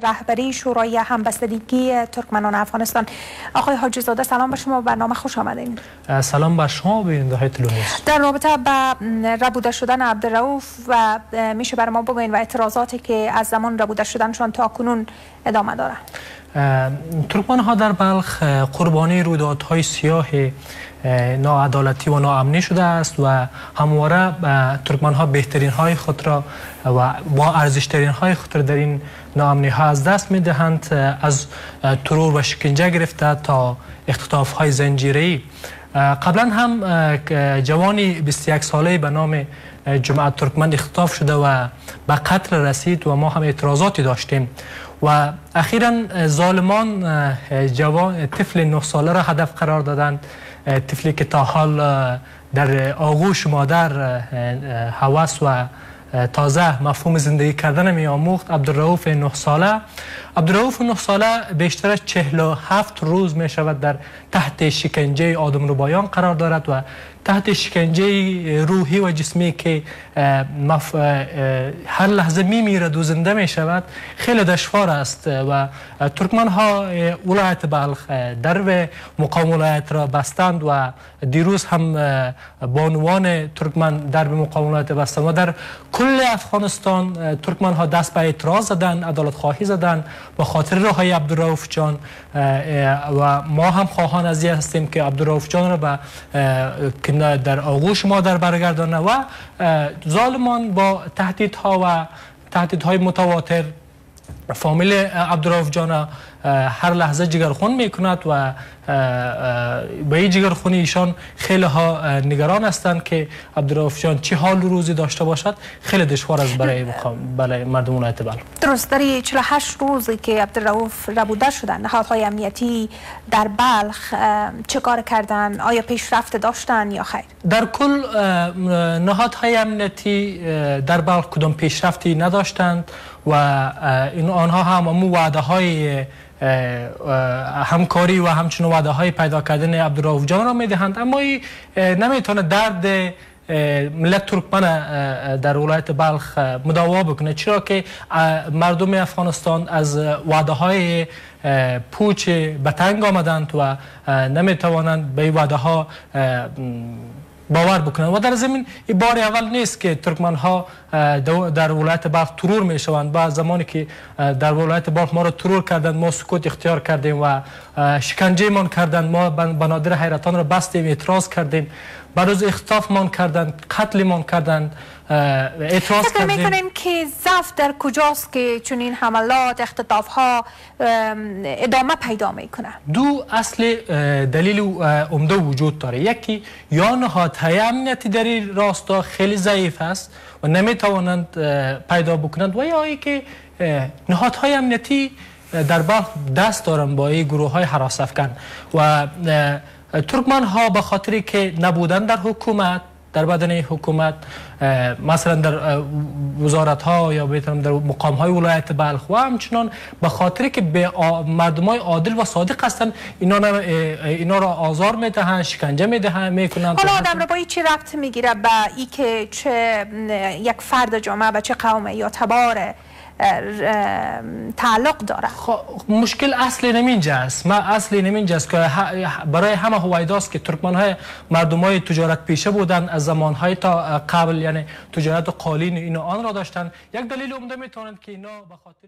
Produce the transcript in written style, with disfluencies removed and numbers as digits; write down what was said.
رهبری شورای همبستگی ترکمنان افغانستان. آقای حاجی زاده سلام بر شما، برنامه خوش آمدین. سلام بر شما بیننده های طلوع نیوز. در رابطه با ربوده شدن عبدالرؤوف و میشه بر ما بگوین و اعتراضاتی که از زمان ربوده شدنشان تا کنون ادامه داره. ترکمان ها در بلخ قربانی رویدادهای سیاه ناعدالتی و ناامنی شده است و همواره ترکمان ها بهترین های خود را و با ارزشترین های خود را در این ناامنی ها از دست می دهند، از ترور و شکنجه گرفته تا اختطاف های زنجیره‌ای. قبلا هم جوانی 21 ساله به نام جمعه ترکمن اختطاف شده و به قتل رسید و ما هم اعتراضاتی داشتیم و اخیرا ظالمان جوان طفل 9 ساله را هدف قرار دادند، طفلی که تا حال در آغوش مادر هوس و تازه مفهوم زندگی کردن می آموخت. عبدالرؤوف 9 ساله، عبدالرؤوف 9 ساله بیشتر از 47 روز می شود در تحت شکنجه آدم ربایان قرار دارد و تحت شکنجه روحی و جسمی که هر لحظه می میرد و زنده می شود خیلی دشوار است و ترکمن ها ولایت بلخ درب مقام ولایت را بستند و دیروز هم بانوان ترکمن درب مقام ولایت بستند و در کل افغانستان ترکمن ها دست به اعتراض زدند، عدالت خواهی زدند به خاطر رهایی عبدالرؤوف جان و ما هم خواهان از این هستیم که عبدالرؤوف جان را به در آغوش مادر برگردانه و ظالمان با تهدیدها و تهدیدهای متواتر فامیل عبدالرؤوف جان هر لحظه جگرخون میکند و به این جگرخونی ایشان خیلی ها نگران هستند که عبدالرؤوف جان چه حال روزی داشته باشد. خیلی دشوار است برای مردم ولایت بلخ. درست، در 48 روزی که عبدالرؤوف ربوده شدن نهادهای امنیتی در بلخ چه کار کردن؟ آیا پیشرفت داشتن یا خیر؟ در کل نهادهای امنیتی در بلخ کدام پیشرفتی نداشتند و این آنها هم وعده های همکاری و همچنین وعده های پیدا کردن عبدالرؤوف جان را میدهند، اما نمیتونه درد ملت ترکمن در ولایت بلخ مداوا بکنه، چرا که مردم افغانستان از وعده های پوچ به تنگ آمدند و نمیتوانند به این وعده ها باور بکنند و در زمین این بار اول نیست که ترکمن ها در ولایت بلخ ترور می شوند. با زمانی که در ولایت بلخ ما را ترور کردند ما سکوت اختیار کردیم و شکنجه مان کردند، ما بنادر حیرتان را بستیم، اعتراض کردیم، بروز اختطاف مان کردند، قتل مان کردند، اعتراض کردیم. فکر میکنیم که ضعف در کجاست که چنین حملات اختطاف ها ادامه پیدا میکنه؟ دو اصل دلیل عمده وجود داره. یکی یا نهادهای امنیتی در این راستا خیلی ضعیف است و نمیتوانند پیدا بکنند و یا اینکه نهادهای امنیتی در بلخ دست دارند با این گروه های هراس افکن و ترکمن ها به خاطری که نبودن در حکومت، در بدن حکومت، مثلا در وزارت ها یا بهترم در مقام های ولایت بلخ و همچنان به خاطری که به مردم های عادل و صادق هستند اینا را آزار میدهند، شکنجه میدهند، میکنند. حالا آدم را با چی ربط میگیره به ای که چه یک فرد جامعه به چه قوم یا تبار تعلق داره؟ مشکل اصلی نمینجا است. ما اصلی نمینجا است که برای همه هویداست که ترکمن های مردم های تجارت پیشه بودند از زمان های تا قبل، یعنی تجارت قالین این آن را داشتند. یک دلیل عمده میتونند که اینا به خاطر